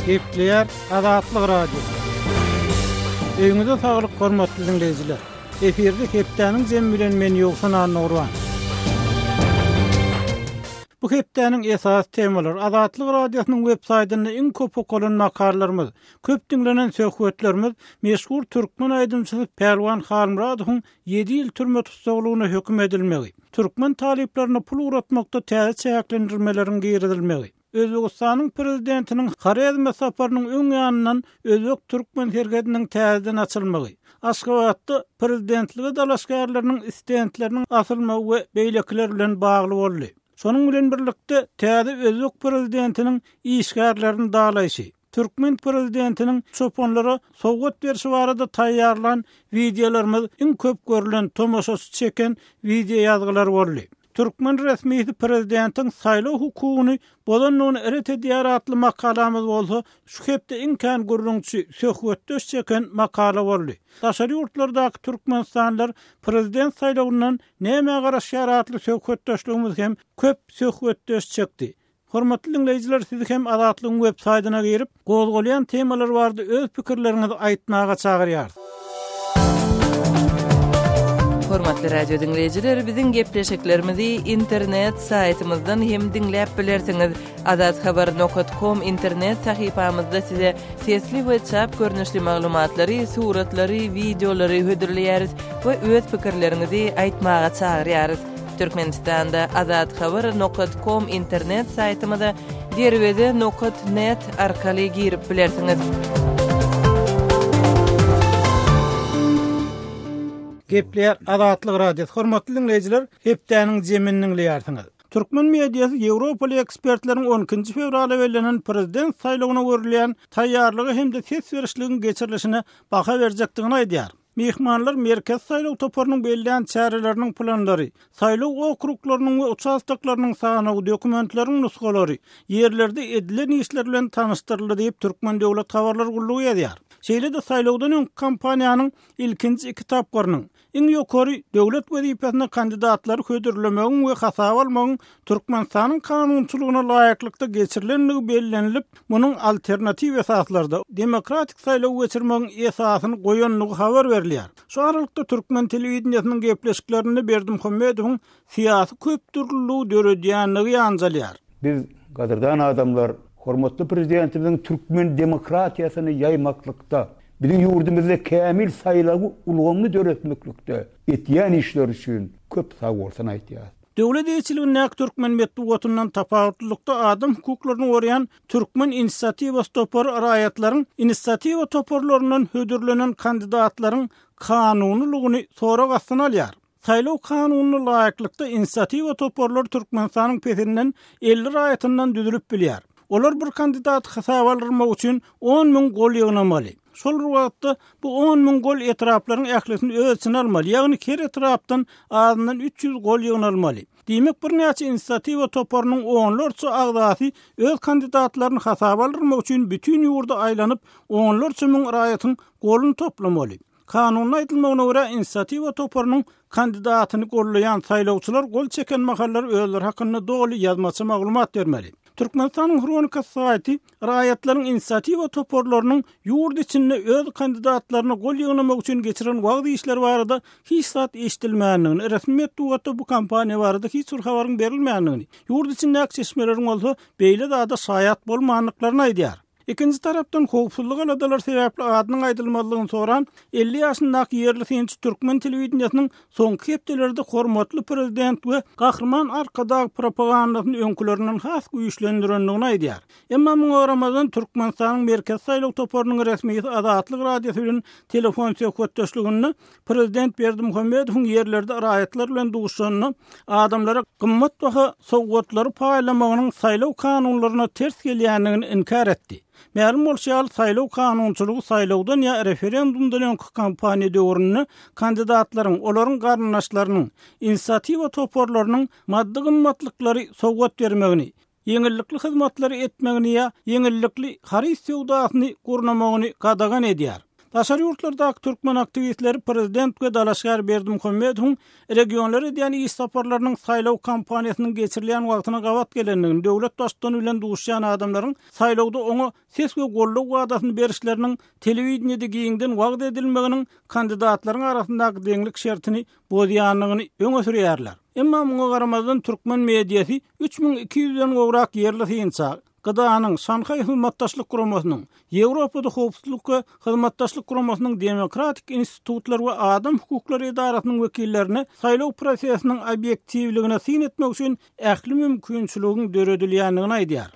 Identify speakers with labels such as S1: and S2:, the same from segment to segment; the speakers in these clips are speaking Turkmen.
S1: Gepleýär Azatlyk Radiosy. Öýüňize saglyk hormatly diňleýjiler. Efirde hepdäniň jemi bilen men Ýowşan Annagurban. Bu hepdäniň esasy temalary Azatlyk Radiosynyň web saýtynda iň köp okalan makalalarymyz, köp diňlenen söhbetlerimiz meşhur türkmen aýdymçysy Pälwan Halmyradowyň ýedi ýyl türme tussaglygyna höküm edilmegi, türkmen talyplaryna pul ugratmakda täze çäklendirmeleriň girizilmegi, Özbegistanyň Prezidentiniň Horezme saparynyň öň ýanyndan özbek-türkmen serhediniň täzeden açylmagy, Aşgabatda prezidentlige dalaşgärleriniň stendleriniň asylmagy we beýlekiler bilen bagly boldy. Şonuň bilen birlikde, täze özbek prezidentiniň işgärlerini dalaýşy, Türkmen prezidentiniň çopanlara sowgat berşi barada taýýarlan wideolarymyz iň köp görlen, tomaşaçy çeken wideoýazgylar boldy. Türkmen resmisi prezidentiň saýlaw hukugyny bozandygyny ret edýär atly makalamyz bolsa şu hepde iň kän gürrüňçi, söhbetdeş çeken makala boldy. Daşary ýurtlardaky türkmenistanlylar prezident saýlawyndan nämä garaşýar atly söhbetdeşligimiz hem köp söhbetdeş çekdi. Hormatly diňleýjiler sizi hem Azatlygyň web saýdyna girip, gozgalýan temalar barada öz pikirleriňizi aýtmaga çagyrýarys.
S2: Hormatly radio diňleýjiler biziň gepleşiklerimizi internet saýtymyzdan hem diňläp bilersiňiz. Azathabar nokat kom internet sahypamyzda size sesli we çap görnüşli maglumatlary, suratlary, wideolary hödürleýäris we öz pikirleriňizi aýtmaga çagyrýarys. Türkmenistanda Azat Habar nokat kom internet saýtymyza Derweze nokat net arkaly girip bilersiňiz.
S1: Gepleýär Azatlyk Radiosy. Hormatly diňleýjiler, hepdäniň jemini diňleýärsiňiz. Türkmen mediasy ýewropaly ekspertleriň on ikinji fewrala bellenen prezident saýlawyna görülýän taýýarlyga hem-de ses berişligiň geçirilişine baha berjekdigini aýdýar. Myhmanlar Merkezi saýlaw toparynyň bellän çäreleriniň planlary, saýlaw okruglarynyň we uçastoklarynyň sanawy, dokumentleriň nusgalary, ýerlerde edilen işler bilen tanyşdyryldy diýip, Türkmen döwlet habarlar gullugy ýazýar. Şeýle-de saýlawdan öňki kampaniýanyň ilkinji iki tapgyrynyň, iň ýokary döwlet wezipesine kandidatlary hödürlemegiň we hasaba almagyň Türkmenistanyň kanunçylygyna laýyklykda geçirilendigi bellenilip, munuň alternatiw esaslarda demokratik saýlaw geçirmegiň esasyny goýandygy habar berilýär. Şu aralykda türkmen telewideniýesiniň gepleşiklerinde Berdimuhamedowyň syýasy köpdürlüligi döredýändigi ýanjalýar.
S3: Biz, gadyrdan adamlar, hormatly Prezidentimiziň türkmen demokratiýasyny ýaýmaklykda, biziň ýurdumyzda kämil saýlaw ulgamyny döretmeklikde etýän işleri üçin köp sagbolsun aýdýarys.
S1: Döwlet eýeçiligindäki türkmen metbugatyndan tapawutlylykda adam hukuklaryny goraýan Türkmen inisiatiwasy topary raýatlaryň inisiatiwa toparlaryndan hödürlenen kandidatlaryň kanunylygyny sorag astyna alýar. Saýlaw kanunyna laýyklykda inisiatiwa toparlary Türkmenistanyň pesinden 50 raýatyndan düzülip bilýär. Olar bir kandidaty hasaba aldyrmak üçin 10 müň gol ýygnamaly. Şol bir wagtda, bu 10 müň gol etraplaryň ählisini öz içine almaly, ýagny her etrapdan azyndan 300 gol ýygnalmaly. Diýmek, birnäçe inisiatiwa toparynyň onlarça agzasy öz kandidatlaryny hasaba aldyrmak üçin bütin ýurda aýlanyp, onlarça müň raýatyň goluny toplamaly. Kanunda aýdylmagyna görä, inisiatiwa toparynyň kandidatyny gollaýan saýlawçylar gol çeken mahallary özleri hakynda doly ýazmaça maglumat bermeli. Türkmenistanyň Hronikasy saýty raýatlaryň inisiatiwa toparlarynyň ýurt içinde öz kandidatlaryna gol ýygnamak üçin geçiren wagyz işleri barada hiç zat eşidilmändigini, resmi metbugatda bu kampaniýa barada hiç bir habaryň berilmändigini, ýurt içindäki çeşmeleriň bolsa beýle zada şaýat bolmandyklaryny aýdýar. Ikinji tarapdan, howpsuzlyk aladalary sebäpli adynyň aýdylmazlygyny soran 50 ýaşyndaky ýerli synçy türkmen telewideniýesiniň soňky hepdelerde hormatly prezident we Gahryman Arkadag propagandasyny öňkülerinden has güýçlendirendigini aýdýar. Emma muňa garamazdan, Türkmenistanyň Merkezi saýlaw toparynyň resmisi Azatlyk Radiosy bilen telefon söhbetdeşliginde Prezident Berdimuhamedowyň ýerlerde raýatlar bilen duşanda adamlara gymmatbaha sowgatlary paýlamagynyň saýlaw kanunlaryna ters gelýändigini inkär etdi. Mälim bolşy ýaly, saýlaw kanunçylygy saýlawdan ýa referendumdan öňki kampaniýa döwründe kandidatlaryň, olaryň garyndaşlarynyň, inisiatiwa toparlarynyň maddy gymmatlyklary sowgat bermegini, ýeňillikli hyzmatlary etmegini ýa ýeňillikli haryt söwdasyny gurnamagyny gadagan edýär. Daşary ýurtlardaky türkmen aktiwistleri prezident we dalaşgär Berdimuhamedowyň regionlara edýän iş saparlarynyň saýlaw kampaniýasynyň geçirilýän wagtyna gabat gelendigini, döwlet baştutany bilen duşýan adamlaryň saýlawda oňa ses we goldaw wadasyny berişleriniň telewideniýede giňden wagyz edilmeginiň kandidatlaryň arasyndaky deňlik şertini bozýandygyny öňe sürýärler. Emma muňa garamazdan türkmen mediasy 3200-den gowrak ýerli synça, GDA-nyň, Şanhaý Hyzmatdaşlyk Guramasynyň, Ýewropada Howpsuzlyk we Hyzmatdaşlyk Guramasynyň Demokratik institutlar we adam hukuklary edarasynyň wekillerine saýlaw prosesiniň obýektiwligine syn etmek üçin ähli mümkinçiligiň döredilýändigini aýdýar.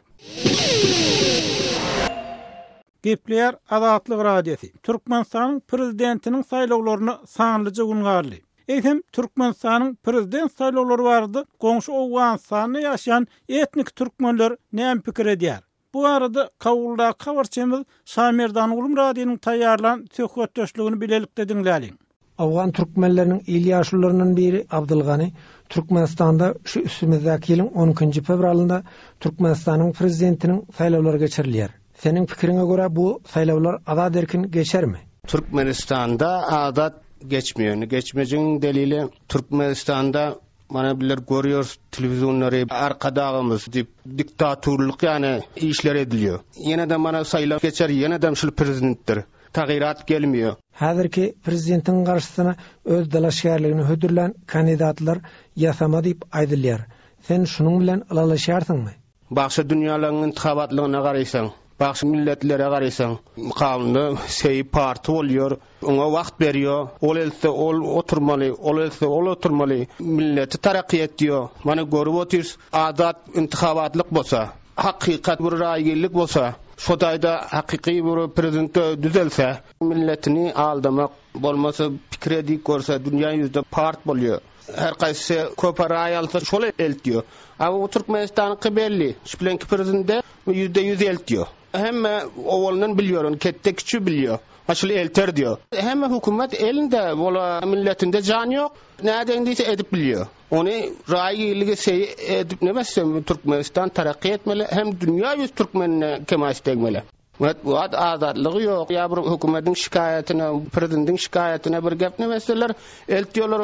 S1: Gepleýär Azatlyk Radiosy, Türkmenistanyň Prezidentiniň saýlawlaryna sanlyja gün galdy. Eýsem, Türkmenistanyň Prezident saýlawlary barada goňşy Owganystanda ýaşaýan etniki türkmenler näme pikir edýär? Bu barada Kabuldaky habarçymyz Şamerdan Gulmyradynyň taýýarlan söhbetdeşligini bilelikde diňläliň.
S4: Owgan türkmenleriniň il ýaşulularyndan biri Abdylgany Türkmenistanda şu üstümizdäki ýylyň on ikinji fewralynda Türkmenistanyň Prezidentiniň saýlawlary geçirilýär. Seniň pikiriňe görä bu saýlawlar azat-erkin geçermi?
S5: Türkmenistanda azat geçmeýär. Indi geçmejegiň delili Türkmenistanda mana bizler görýäris telewizionlary Arkadagymyz diýip diktaturlyk ýany işler edilýär. Ýene-de mana saýlaw geçer ýene-de şul prezidentdir. Tagyrat gelmiýo.
S4: Häzirki prezidentiň garşysyna öz dalaşgärligini hödürlän kandidatlar ýasama diýip aýdylýar. Sen şunuň bilen ylalaşýarsyňmy?
S5: Bagşy dünýäleň intihabatlygyna garysaň, bagşy milletlere garysaň, mukabilinde seýi party bolýar, oňa wagt berýo, ol else ol oturmaly, ol else ol oturmaly, milleti taraky etýo, mana görüp otyrys, azat intihabatlyk bolsa, Hakykat bir raýgirlik bolsa, şo taýda hakyky bir prezident düzelse, milletini aldamak bolmasa pikir edip görse dünýä ýüzde part bolýa. Her kaýsysy köpe raý alsa şol eltýo. A bu Türkmenistanyňky belli. Şu bilenki prezidente 100% eltýo. Hemme owalyndan bilýor ony ketde kiçi bilýo. Ha şul elter diýo. Hemme hökümet elinde bola milletinde jan ýok. Nädeýin diýse edip bilýo. Ony raý ýerlige seý edip neme etsem Türkmenistan terakki etmeli hem dünýä ýüz türkmenine kemaýyş degmeli. Metbugat azatlygy ýok ýa bir hökümediň şikaýatyna prezidendiň şikaýatyna bir gep neme etseler eltýorlar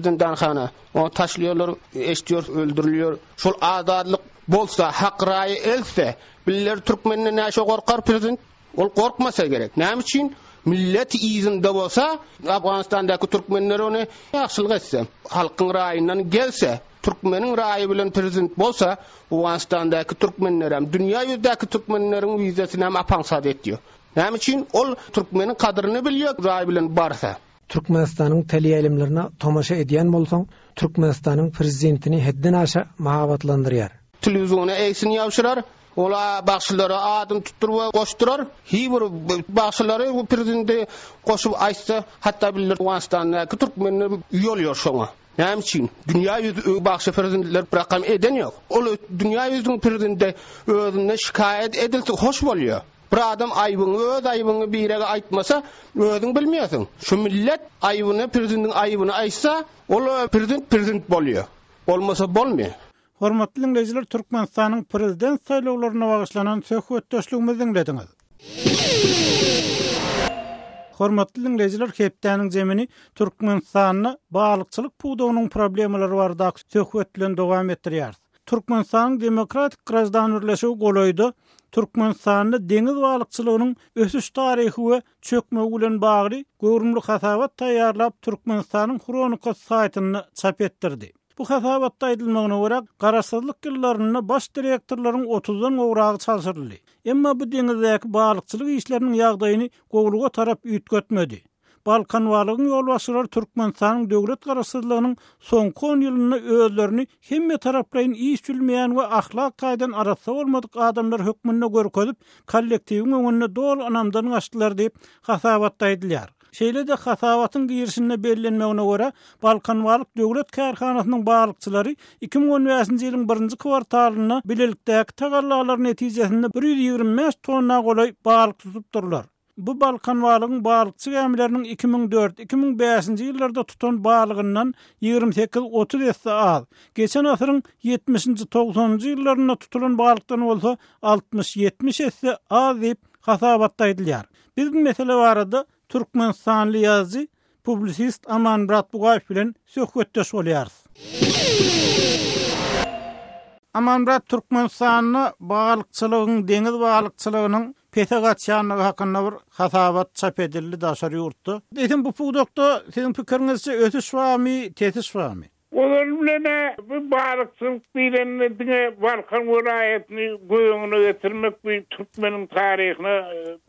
S5: zyndanhana ony taşlaýarlar eşitýors öldürilýär şol azatlyk bolsa hak raýy else biller türkmenden näşe gorkar prezident Ol gorkmasa gerek. Näme üçin? Millet yzynda bolsa, Afganistandaky türkmenler ony ýagşylyk etse, halkyň raýyndan gelse, türkmeniň raýy bilen prezident bolsa, Owganystandaky türkmenlerem, dünýä ýüzdäki türkmenleriň wizasyny hem apaňsat etýär. Näme üçin? Ol türkmeniň kadyryny bilýär, raý bilen barsa.
S4: Türkmenistanyň teleýaýlymlaryna tomaşa edýän bolsaň, Türkmenistanyň prezidentini hetden aşa mahabatlandyrýar.
S5: Telewiziona egsini ýabşyrar, ol-a bagşylara adyny tutduryp we goşdurar. Hiý bir bagşylary bu prezidenti goşup aýtsa, hatda bildir Owganystandaky türkmenler uýalýar şoňa. Näme üçin? Dünýä ýüzi bagşy prezidentler bir rakam eden ýok. Ol dünýä ýüzüniň prezidenti özünden şikaýat edilse hoş bolýar. Bir adam aýbyňy öz aýbyňy birege aýtmasa özüň bilmeýärsiň. Şu millet aýbyny prezidentiň aýbyny aýtsa ol prezident prezident bolýar. Bolmasa bolmaýar.
S1: Hormatly diňleýjiler Türkmenistanyň Prezident saýlawlaryna bagyşlanan söhbetdeşligimizi diňlediňiz. Hormatly diňleýjiler hepdäniň jemini Türkmenistanda balykçylyk pudagynyň problemalary baradaky söhbet bilen dowam etdirýäris. Türkmenistanyň Demokratik graždan birleşigi golaýda Türkmenistanda deňiz balykçylygynyň ösüş taryhy we çökmegi bilen bagly göwrümli hasabat taýýarlap Türkmenistanyň Hronikasy saýtynda çap etdirdi. Bu hasabatda aýdylmagyna görä, garaşsyzlyk ýyllarynda baş direktorlaryň otuzdan gowragy çalşyryldy. Emma bu deňizdäki balykçylyk işleriniň ýagdaýyny gowulyga tarap üýtgetmedi. Balkanbalygyň ýolbaşçylary Türkmenistanyň döwlet garaşsyzlygynyň soňky on ýylynda özlerini hemmetaraplaýyn iş bilmeýän we ahlak taýdan arassa bolmadyk adamlar hökmünde görkezip, kollektiwiň öňünde doly ynamdan gaçdylar diýip, hasabatda aýdylýar. Şeýle-de hasabatyň girişinde bellenmegine görä, Balkanbalyk döwlet kärhanasynyň balykçylary 2015-nji ýylyň birinji kwartalynda bilelikdäki tagallalar netijesinde 125 tonna golaý balyk tutupdyrlar. Bu Balkanbalygyň balykçy gämileriniň 2004, 2005-nji ýyllarda tutan balygyndan 28-30 esse az, geçen asyryň ýetmişinji, togsanynjy ýyllarynda tutulan balykdan bolsa 60-70 esse az diýip, hasabatda aýdylýar. Biz bu mesele barada. türkmenistanly ýazyjy, publisist Amanmyrat Bugaýew bilen söhbetdeş bolýarys. Amanmyrat, Türkmenistanda balykçylygyň, deňiz balykçylygynyň pese gaçýandygy hakynda bir hasabat çap edildi daşary ýurtda. Eýsem bu pudakda siziň pikiriňizçe ösüş barmy, tesiş barmy?
S6: Ozaly bilen-ä bu balykçylyk diýlende diňe Balkan welaýatyny göz öňüne getirmek bu türkmeniň taryhyna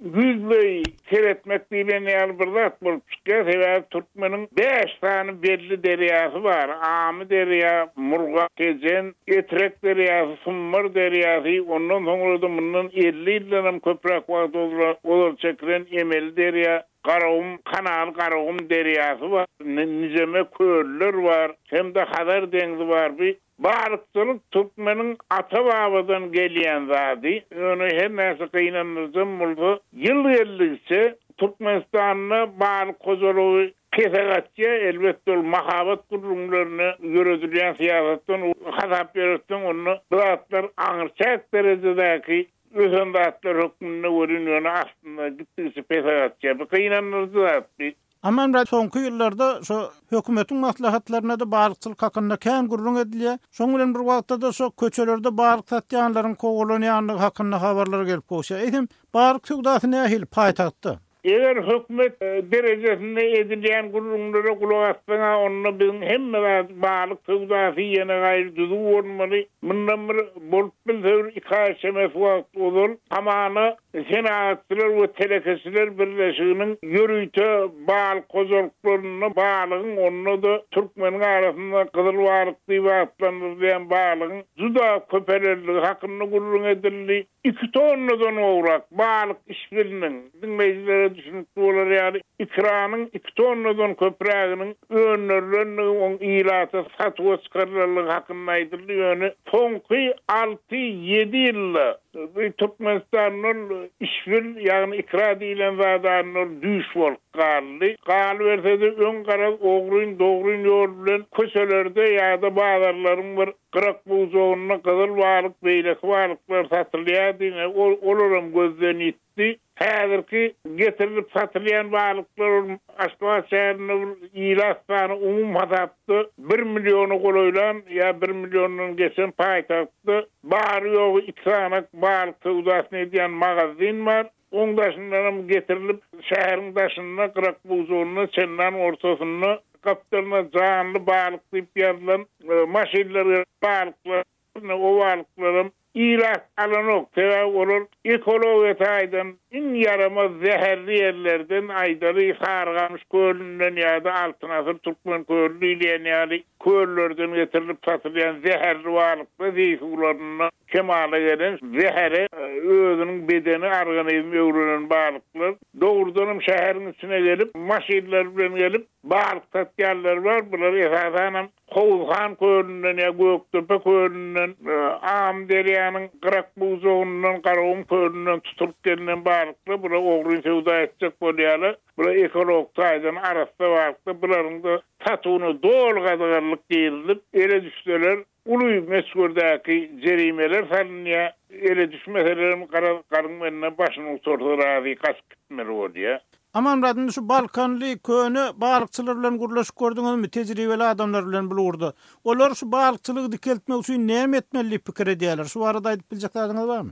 S6: ýüzleý seretmek diýlen ýaly bir zat bolup çykýar. Sebäbi türkmeniň bäş sany belli derýasy bar, Amy derýa, Murgap, Tejen, Etrek derýasy, Sumbar derýasy, ondan soňra-da mundan 50 ýyldanam köpräk wagt ozal çekilen emeli derýa, Garagum kanaly, Garagum derýasy bar, nijeme köller bar hem-de Hazar deňzi bar. Bu balykçylyk türkmeniň ata-babadan gelýän zady. Ýöne her näçe gynandyryjam bolsa, ýyl geldigiçe Türkmenistanda balyk hojalygy pese gaçýar. Elbetde, ol mahabat gürrüňlerine ýöredilýän syýasatdan hasap ýöretseň, onda bu zatlar aňryçäk derejedäki Ösen zatlar hökmünde welin ýöne aslynda gitdigiçe pese gaçýar. Bu gynandyryjy zat bi.
S1: Amanmyrat soňky ýyllarda şo hökümetiň maslahatlarynda-da balykçylyk hakynda kän gürrüň edilýär. Şoň bilen bir wagtda-da şo köçelerde balyk satýanlaryň kowalanýandygy hakynda habarlar gelip gowşýar. Eýsem, balyk söwdasy nähili paýtagtda?
S6: Eger hökümet derejesinde edilýän gürrüňlere gulak assaň-a, onda biziň hemme zat, balyk söwdasy ýene gaýry düzüw bolmaly. Mundan bir, bolup bilse bir iki aý çemesi wagt ozal, hamana Senagatçylar we telekeçiler birleşiginiň ýörite balyk hojalyklarynda balygyň, onda-da türkmeniň arasynda gyzyl balyk diýip atlandyrylýan balygyň juda köpelenligi hakynda gürrüň edildi. Iki tonnadan gowrak balyk işbiliniň, diňleýjilere düşünikli bolar ýaly, ikranyň iki tonnadan köpräginiň öndürilendigi, oň ilata satuwa çykarylanlygy hakynda aýdyldy, ýöne soňky alty, ýedi ýylda bu Türkmenistanda ol işbil, ýagny ikra diýlen zat ol düýş bolup galdy. Galyberse-de, öň garaz ogryn-dogryn ýol bilen köçelerde ýa-da bazarlaryň bir Gyrak-bujagynda gyzyl balyk, beýleki balyklar satylýardy, ine, olaram gözden ýitdi. Häzirki getirilip satylýan balyklar ol Aşgabat şäherinde bir ilat sany umumy hasapda bir milliona golaýlan ýa bir milliondan geçen paýtagtda bary-ýogy iki sany balyk söwdasyny edýän magazin bar. Oň daşyndanam getirilip, şäheriň daşynda, gyrak-bujagynda, çendan ortasynda, gapdalyna janly balyk diýip ýazylan maşynlar gelip, balyklar, ine, o balyklaram ilat alanok, sebäbi olar ekologiýa taýdan iň ýaramaz, zäherli ýerlerden, aýdaly, Sarygamyş kölünden ýa-da Altyn asyr türkmen köli diýilýän ýaly köllerden getirilip satylýan zäherli balyklar zeý suwlarynda kemala gelen zähere özüniň bedeni, organizmi öwrenen balyklar dogrudanam şäheriň içine gelip, maşynlar bilen gelip, balyk satýanlar bar. Bular esasanam Howuzhan kölünden ýa Gökdepe kölünden, Amyderýanyň gyrak-bujagyndan, Garagum kölünden tutulyp gelnen balyklar. Bular ogryn söwda etjek bolýarlar. Bular ekologik taýdan arassa balyklar. Bularyň-da satuwyna doly gadaganlyk girizilip, ele düşseler, Uly möçberdäki jerimeler salynýar, ele düşmeselerem garaz garyň bende başyny gutarsa razy gaçyp gitmeli bolýar.
S1: Amanmyrat indi şu balkanly köne balykçylar bilen gürleşip gördüňizmi tejribeli adamlar bilen bul ugurda. Olar şu balykçylygy dikeltmek üçin näme etmeli diýip pikir edýärler şu barada aýdyp biljek zadyňyz barmy?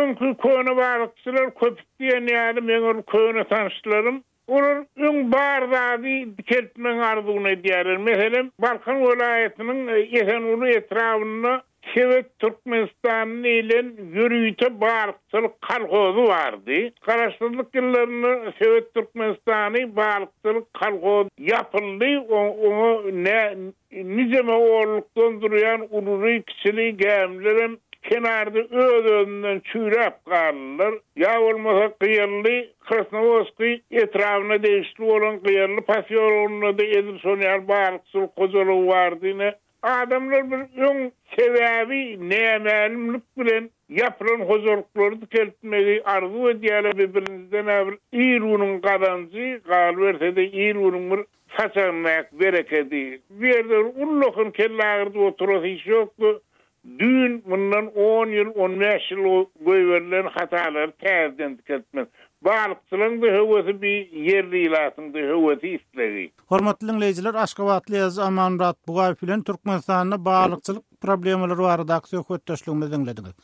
S6: Öňki köne balykçylar köpük diýen ýaly meň ol köne tanyşlarym Olar öň bar zady dikeltmegiň arzuwyny edýärler. Meselem, Balkan welaýatynyň Esenguly etrabynda Sebet Türkmenistany diýlen ýörite balykçylyk kolhozy bardy. Garaşsyzlyk ýyllarynda Sebet Türkmenistany balykçylyk kolhozy ýapyldy. Oňa Nijeme onlukdan durýan ululy-kiçili gämilerem kenarda öz-özünden çüýräp galdylar. Ýa bolmasa Gyýanly, Krasnowodskiý, etrabyna degişli bolan Gyýanly posýologynda-da edil şon ýaly balykçylyk hojalygy bardy. Ine, adamlar bir öň sebäbi nämälimlik bilen ýapylan hojalyklary dikeltmegi arzuw edýärler. Bir birinjiden-ä bir il-günüň gazanjy, galyberse-de il-günüň bir Saçagyndaky berekedi. Bu ýerde bir ullakan kelle agyrdyp oturasy iş ýokdy. Düýn, mundan on ýyl, on bäş ýyl goýberilen hatalary täzeden dikeltmek. Balykçylaryň-da höwesi bi, ýerli ilatyň-da höwesi, islegi.
S1: Hormatly diňleýjiler, aşgabatly ýazyjy Amanmyrat Bugaýew bilen Türkmenistanda balykçylyk problemalary baradaky söhbetdeşligimizi diňlediňiz.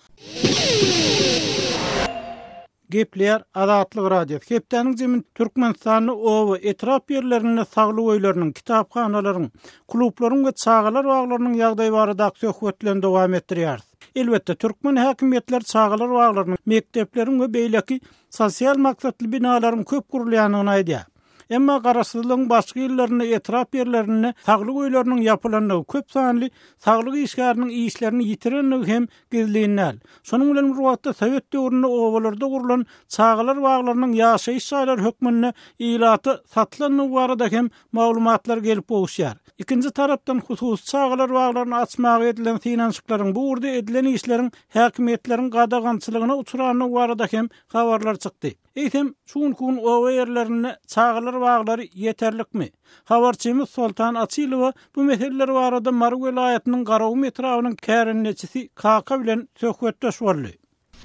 S1: Gepleýär Azatlyk Radiosy. Hepdäniň jemini Türkmenistanda oba, etrap ýerlerinde saglyk öýleriniň, kitaphanalaryň, klublaryň we çagalar baglarynyň ýagdaýy baradaky söhbet bilen dowam etdirýäris. Elbetde, türkmen häkimiýetleri çagalar baglarynyň, mekdepleriň we beýleki sosial maksatly binalaryň köp gurulýandygyny aýdýar. Emma garaşsyzlygyň başky ýyllarynda etrap ýerlerinde saglyk öýleriniň ýapylandygy, köp sanly saglyk işgäriniň işlerini ýitirendigi hem gizlin däl. Şonuň bilen bir wagtda sowet döwründe obalarda gurlan çagalar baglarynyň ýaşaýyş jaýlary hökmünde ilata satylandygy barada hem maglumatlar gelip gowuşýar. Ikinji tarapdan hususy çagalar baglaryny açmaga edilen synanyşyklaryň, bu ugurda edilen işleriň häkimiýetleriň gadagançylygyna uçrandygy barada hem habarlar çykdy. Eýsem, şu günki gün oba ýerlerinde çagalar baglary ýeterlikmi? Habarçymyz Soltan Açylowa bu meseleler barada Mary welaýatynyň Garagum etrabynyň kärendeçisi Kaka bilen söhbetdeş boldy.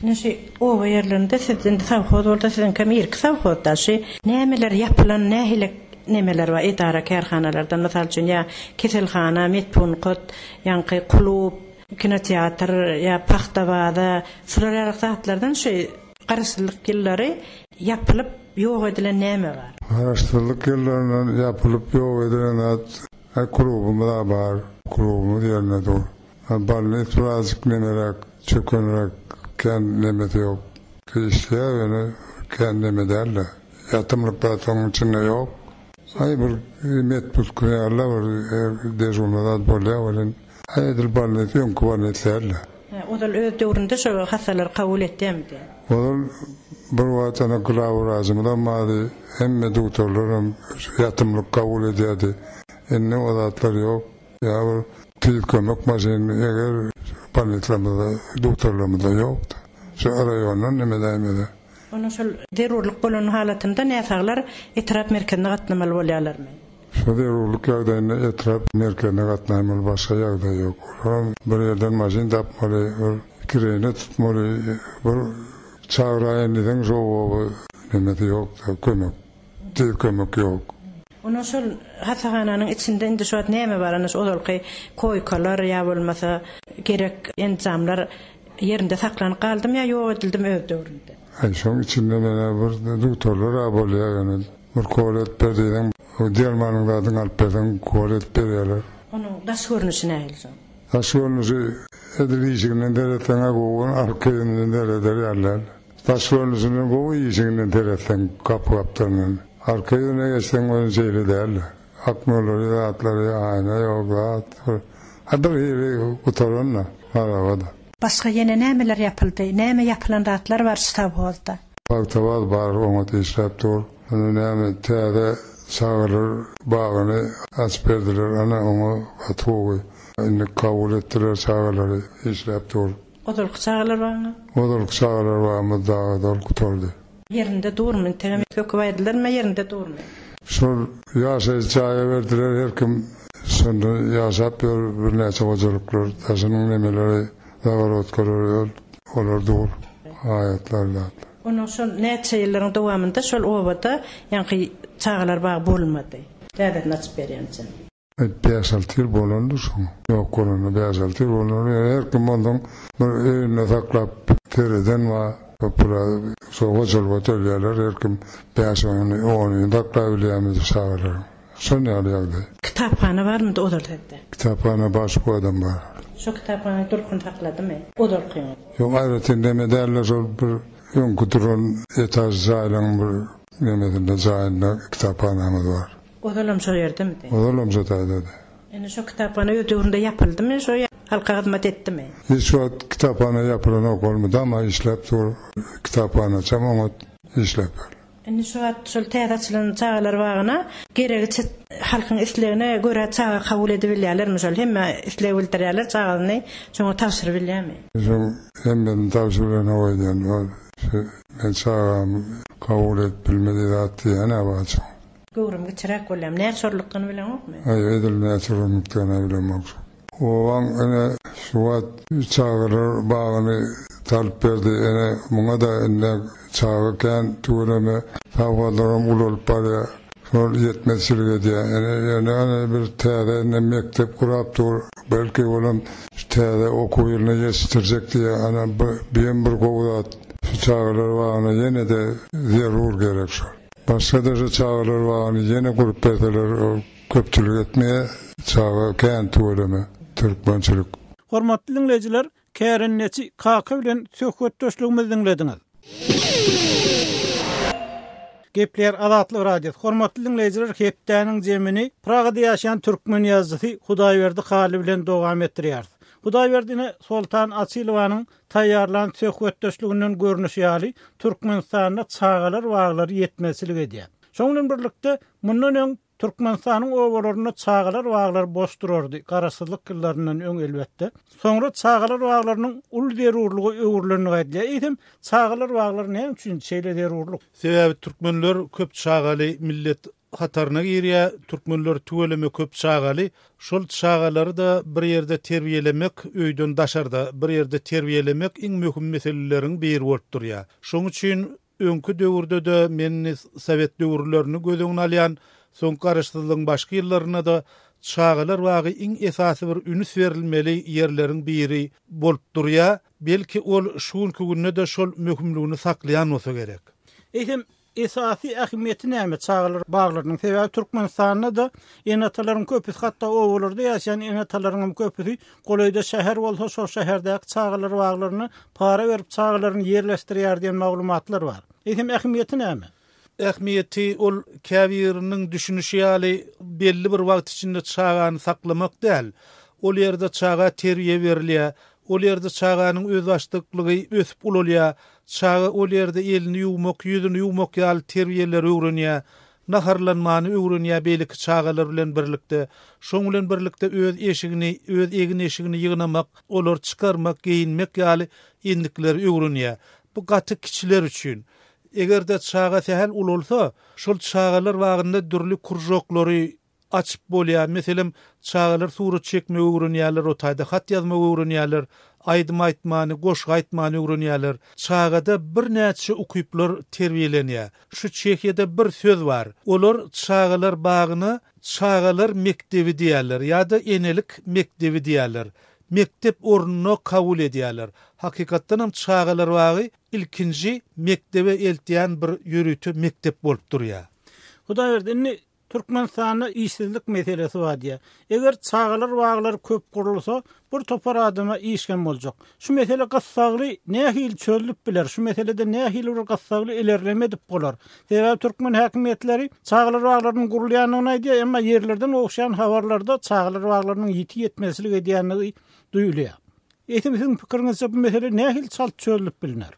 S7: Ine şu oba ýerlerinde siz indi sowhoz bolsa siziňkem irki sowhozda şu nämeler ýapylan nähili nemeler bar edara kärhanalardan mysal üçin ýa keselhana medpunkt ýaňky klub kinoteatr ýa pagta baza şular ýaly zatlardan şu garaşsyzlyk ýyllary ýapylyp ýok edilen näme bar?
S8: Garaşsyzlyk ýyllaryndan ýapylyp ýok edilen zat klubumyz-a bar klubumyz ýerinde dur. Bolnisa birazjyk nemeräk, çökenräk, kän nemesi ýok. Işleýär ýöne kän neme däl-de. Ýatymlyk zat onuň içinde ýok. Aý bir medpustka ýaly-la bir dežurnyý zat bolýar welin, aý edil bolnisa öňki bolnisa däl-de.
S7: Hä, ozal öz döwründe şo hassalary kabul etýärmidi?
S8: Ozal bir wagt ana glawwrajymyzam bardy, hemme dugtorlaram ýatymlyk kabul edýärdi. Indi o zatlar ýok. Ýa bir tiz kömek maşyny eger bolnislamyzda, dogtorlarymyzda ýokdy. Şu raýondan neme edäýmeli.
S7: Onda şol zerurlyk bolan halatynda näsaglar etrap merkezine gatnamaly bolýarlarmy?
S8: Şo zerurlyk ýagdaýynda etrap merkezine gatnaýmaly, başga ýagdaý ýok. Olaram bir ýerden maşyn tapmaly, bir kireýine tutmaly, bir çagyraýyn diýseň şo oba nemesi ýok-da, kömek. Tiz kömek ýok.
S7: Onuň şol hassahananyň içinde indi şu wagt näme bar? Ana şu ozalky koýkalar ýa bolmasa gerek enjamlar ýerinde saklanyp galdymy ýa ýok edildimi öz döwründe?
S8: Aý şoň içinde menä bir dugtorlar-a bolýar ýöne bir kol edip ber diýseň dermanyň zadyňy alyp berseň kol edip berýärler.
S7: Onuň daş görnüşi nähili şoň?
S8: Daş görnüşi edil işiginden seretseň-ä gowy, arka ýüzünden sereder ýaly däl. Daş görnüşinden gowy işiginden seretseň gapy gapdalyndan. Arka ýüzüne geçseň welin şeýle däldi. Aknolary zatlary aýna ýok zat bir ha bir hili gutaran-da harabada.
S7: Başga ýene nämeler ýapyldy? Näme ýapylan zatlar bar şu sowhozda?
S8: Pagtabaz bar oňat işläp dur. Indi näme täze çagalar bagyny açyp berdiler ana oňa gaty gowy. Indi kabul etdiler çagalary işläp dur.
S7: Ozalky çagalar bagyňyz?
S8: Ozalky çagalar bagymyz dagy doly gutardy.
S7: Ýerinde durmy? Integem söküp aýyrdylarmy, ýerinde durmy?
S8: Şol ýaşaýyş jaýa berdiler, her kim şonda ýaşap ýör, birnäçe hojalyklar, daşynyň nemeleri, zagorodkalary ol, olar dur, haýatlar zatlar.
S7: Onuň şol näçe ýyllaryň dowamynda şol obada ýaňky çagalar bagy bolmady. Täzesini açyp berýänçä.
S8: Bäş-alty ýyl bolandyr şoň. Ýok bolanyna bäş-alty ýyl bolandyr. Ýöne her kim onsoň bir öýünde saklap sereden bar. Köpüra şo hojalyga tölýärler. Her kim bäş-ony, onyny saklabilýärmi çagalaryň. Şon ýaly ýagdaý.
S7: Kitaphana barmydy ozal sizde?
S8: Kitaphana bar, şu adam bar.
S7: Şo kitaphana durkuny sakladymy ozalkyňyz?
S8: Ýok, aýratyn neme däldir, şol bir öňki duran etaž jaýlaryň bir nemesinde jaýynda kitaphanamyz bar.
S7: Ozalam şo ýerdemidi?
S8: Ozalam şo taýdady.
S7: Indi şo kitaphana öz döwründe ýapyldymy, şo halka hyzmat etdimi?
S8: Hiç wagt kitaphana ýapylanok, ol mydama işläp dur. Kitaphanaçam oňat işläp ýör.
S7: Indi şu wagt şol täze açylan çagalar bagyna geregiçe halkyň islegine görä çaga kabul edibilýärlermi şol hemme isleg bildirýärler çagasyny şoňa tabşyrybilýärmi?
S8: Şoň hemmesini tabşyrybilenok öýdýän. Ol şu men çagamy kabul edip bilmedi zat diýýän-ä bar şoň.
S7: Göwrüm kiçiräk bolýamy? Näçe orunlykdygyny bileňokmy?
S8: Aý, edil näçe orunlykdygyny bilemok. Obaň ine şu wagt çagalar bagyny. Salyp berdi. Ene muňa-da indi çaga kän tüweleme sowhozlaram ulalyp barýar. Şol ýetmezçilik edýär. Ene ýöne ene bir täze indi mekdep gurap dur. Belki olam şu täze okuw ýylyna ýetişdirjek diýýär. Ana bu hem bir gowy zat. Şu çagalar bagyna ýene-de zerur gerek şol. Başga-da şu çagalar bagyny ýene gurup berseler ol köpçülik etmeýär. Çaga kän tüweleme. Türkmençilik.
S1: Hormatly diňleýjiler, Kärendeçi kaka bilen söhbetdeşligimizi diňlediňiz. Gepleýär Azatlyk Radiosy. Hormatly diňleýjiler, hepdäniň jemini Pragada ýaşaýan türkmen ýazyjysy Hudaýberdi Hally bilen dowam etdirýäris. Hudaýberdi ine Soltan Açylowanyň taýýarlan söhbetdeşliginden görnüşi ýaly, Türkmenistanda çagalar baglary ýetmezçilik edýär. Şonuň bilen birlikde, mundan öň Türkmenistanyň obalarynda çagalar baglary boş durardy, garaşsyzlyk ýyllaryndan öň elbetde. Soňra çagalar baglarynyň uly zerurlyga öwrülendigi aýdylýar. Eýsem, çagalar baglary näme üçin şeýle zerurlyk?
S9: Sebäbi türkmenler köp çagaly millet hataryna girýär. Türkmenler tüweleme köp çagaly. Şol çagalary-da bir ýerde terbiýelemek, öýden daşarda bir ýerde terbiýelemek iň möhüm meseleleriň biri bolup durýar. Şonuň üçin Öňki döwürde-de men indi sowet döwürlerini göz öňüne alýan, soňky garaşsyzlygyň başky ýyllarynda-da çagalar bagy iň esasy bir ünüs berilmeli ýerleriň biri bolup durýar. Belki ol şu günki günde-de şol möhümligini saklaýan bolsa gerek.
S1: Eýsem, esasy ähmiýeti näme çagalar baglarynyň? Sebäbi Türkmenistanda-da ene-atalaryň köpüsi, hatda obalarda ýaşaýan ene-atalaryň hem köpüsi golaýda şäher bolsa, şol şäherdäki çagalar baglaryna para berip çagalaryny ýerleşdirýär diýen maglumatlar bar. Eýsem ähmiýeti näme?
S9: Ähmiýeti ol käbiriniň düşünişi ýaly belli bir wagt içinde çagany saklamak däl. Ol ýerde çaga terbiýe berilýär. Ol ýerde çaganyň özbaşdaklygy ösüp ulalýar. Çaga ol ýerde elini ýuwmak, ýüzüni ýuwmak ýaly terbiýeleri öwrenýär. Naharlanmany öwrenýär beýleki çagalar bilen birlikde. Şoň bilen birlikde öz eşigini, öz egin-eşigini ýygnamak, olary çykarmak, geýinmek ýaly endikleri öwrenýär. Bu gaty kiçiler üçin. Eger-de çaga sähel ulalsa, şol çagalar bagynda dürli kružoklary açyp bolýar. Meselem, çagalar surat çekmegi öwrenýärler, o taýda hat ýazmagy öwrenýärler, aýdym aýtmany, goşgy aýtmany öwrenýärler. Çagada birnäçe ukyplar terbiýelenýär. Şu Çehiýada bir söz bar. Olar çagalar bagyna çagalar mekdebi diýýärler ýa-da enelik mekdebi diýýärler. Mekdep ornuna kabul edýärler. Hakykatdanam çagalar bagy ilkinji mekdebe eltýän bir ýörite mekdep bolup durýar.
S1: Hudaýberdi, indi Türkmenistanda işsizlik meselesi bar diýýär. Eger çagalar baglary köp gurulsa, bir topar adama iş hem boljak. Şu mesele gyssagly nähili çözlüp biler? Şu meselede nähili bir gyssagly ilerleme edip bolar? Sebäbi türkmen häkimiýetleri çagalar baglarynyň gurulýandygyny aýdýar, emma ýerlerden gowuşýan habarlarda çagalar baglarynyň ýiti ýetmezçilik edýändigi duýulýar. Eýsem siziň pikiriňizçe bu mesele nähili çalt çözlüp bilner?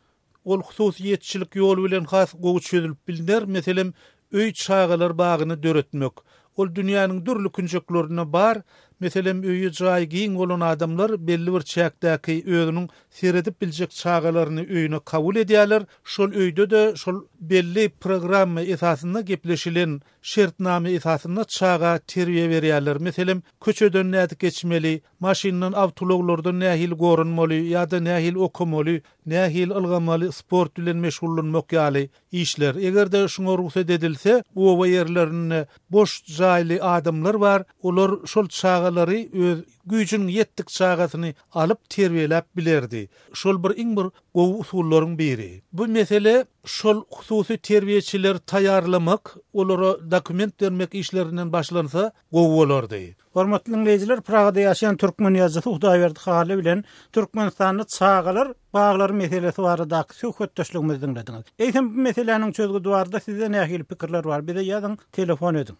S9: Ol hususyýetçilik ýoly bilen has gowy çözülip bilner, meselem, öý çagalar bagyny döretmek. Ol dünýäniň dürli künjeklerinde bar. Meselem, öýi, jaýy giň bolan adamlar belli bir çäkdäki özüniň seredip biljek çagalaryny öýüne kabul edýärler. Şol öýde-de şol belli programma esasynda gepleşilen şertnama esasynda çaga terbiýe berýärler. Meselem, köçeden nädip geçmeli, maşyndan, awtoulaglardan nähili goranmaly ýa-da nähili okamaly, nähili ylgamaly, sport bilen meşgullanmak ýaly işler. Eger-de şuňa rugsat edilse, oba ýerlerinde boş jaýly adamlar bar, olar şol çagalary öz güýjüniň ýetdik çagasyny alyp terbiýeläp bilerdi. Şol bir iň bir gowy usullaryň biri. Bu mesele şol hususy terbiýeçileri taýýarlamak, olara dokument bermek işlerinden başlansa gowy bolardy.
S1: Hormatly diňleýjiler, Pragada ýaşaýan türkmen ýazyjysy Hudaýberdi Hally bilen Türkmenistanda çagalar baglary meselesi baradaky söhbetdeşligimizi diňlediňiz. Eýsem, bu meseläniň çözgüdi barada sizde nähili pikirler bar? Bize ýazyň, telefon ediň.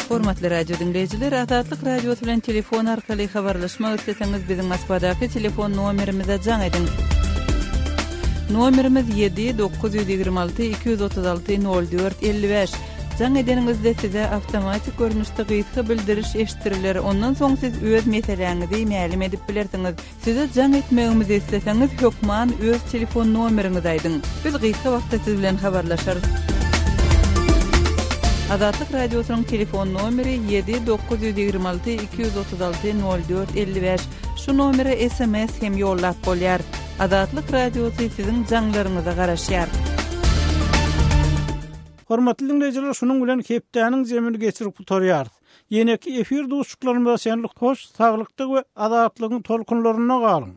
S2: Hormatly radio diňleýjiler, Azatlyk Radiosy bilen telefon arkaly habarlaşmak isleseňiz, biziň Moskwadaky telefon nomerimize jaň ediň. Nomerimiz 7 926 236 04 55. Jaň edeniňizde size awtomatik görnüşde gysga bildiriş eşitdiriler, ondan soň siz öz meseläňizi mälim edip bilersiňiz. Size jaň etmegimizi isleseňiz, hökman öz telefon nomeriňizi aýdyň. Biz gysga wagtda siz bilen habarlaşarys. Azatlyk Radiosynyň telefon nomeri ýedi 926 236 04 55. Şu nomere sms hem ýollap bolýar. Azatlyk Radiosy siziň jaňlaryňyza garaşýar.
S1: Hormatly diňleýjiler şunuň bilen hepdäniň jemini geçirip gutarýarys. Ýeneki efir duşuşyklarymyza çenli hoş saglykda we azatlygyň tolkunlarynda galyň!